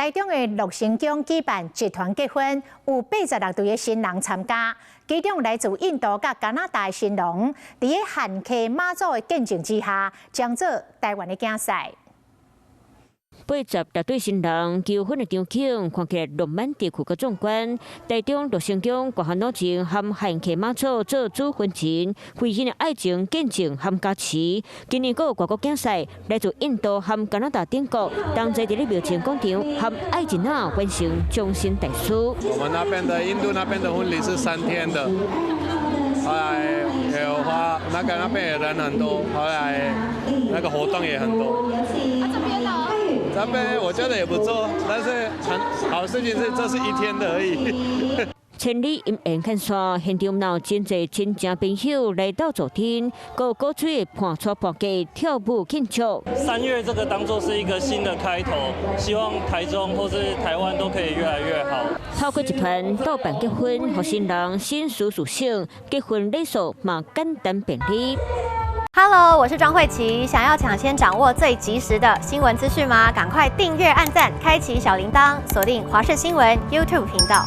台中的樂成宮舉辦集團結婚，有86對的新人參加，其中來自印度佮加拿大的新郎，佇咧漢溪媽祖的見證之下，將做台灣的囝婿。86對新人求婚的場景，看起來浪漫地區閣壯觀。台中樂成宮大漢老前含漢溪媽祖做主婚人，婚姻的愛情見證含加持。今年閣有外國囝婿來自印度含加拿大等國，同齊佇咧廟前廣場含愛情仔完成終身大事。我們那邊的印度那邊的婚禮是3天的，後來有花那個那邊也人很多，後來那個活動也很多。啊，這邊呢？這邊我覺得也不錯，但是很好事情是這是一天的而已。千里姻緣牽線，現場有真濟親情朋友來到助陣，閣有鼓吹伴娶伴嫁跳舞慶祝。3月這個當做是一個新的開頭，希望台中或是台灣都可以越來越好。透過集團鬥辦結婚，予新人心事事省，結婚禮數嘛簡單便利。 Hello，我是莊慧琪。想要搶先掌握最及時的新聞資訊嗎？趕快訂閱、按讚、開啟小鈴鐺，鎖定華視新聞 YouTube 頻道。